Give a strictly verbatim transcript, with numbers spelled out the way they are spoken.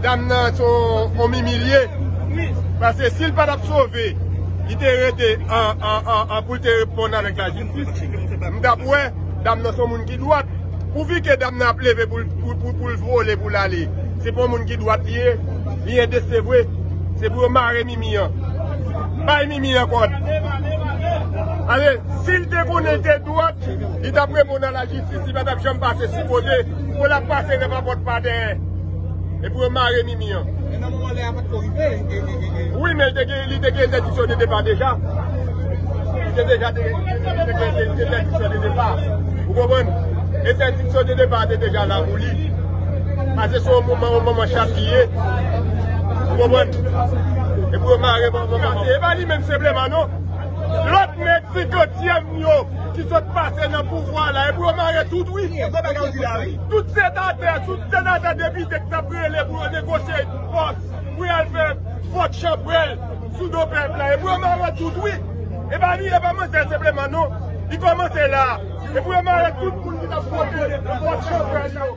Dam nan se yon, yon mimi li ye. Paske si l pa t ap sove, li te rete an, an, an, an pou l te reponn avèk lajistis. M t ap wè, dam nan se yon moun ki dwat. Pouvi ke dam nan ap leve pou l, pou, pou, pou l vole, pou l ale, se pa yon moun ki dwat li ye, li endese vre. Se pou yo mare mimi an. Bay mimi an kòd. Ale, si l te konnen l te dwat, li t ap reponn a lajistis, li pa t ap janm pase sou kote, pou l ap pase nan papòt pa dèyè. E pou yo mare mimi an. Wi, men li te gen, li te gen entèdiksyon de depa deja. Li te deja te, te gen entèdiksyon de depa. Ou konprann? Entèdiksyon de depa te deja la pou li. Paske se yon moman, yon moman chat li ye. Ou konprann? E pou yo mare manman pase. E pa li menm senpleman non. Lòt nèg senkantyèm yo ki sot pase nan pouvwa la, e pou yo mare tout wi. Tout senatè, tout senatè, depite ki t ap rele pou yo negosye pòs, pou y al fè vòt chanpwèl sou do pèp la, e pou yo mare tout wi. E pa li, e pa manzè senpleman non. Li kòmanse la. E pou yo mare tout moun ki t ap vote vòt chanpwèl yo.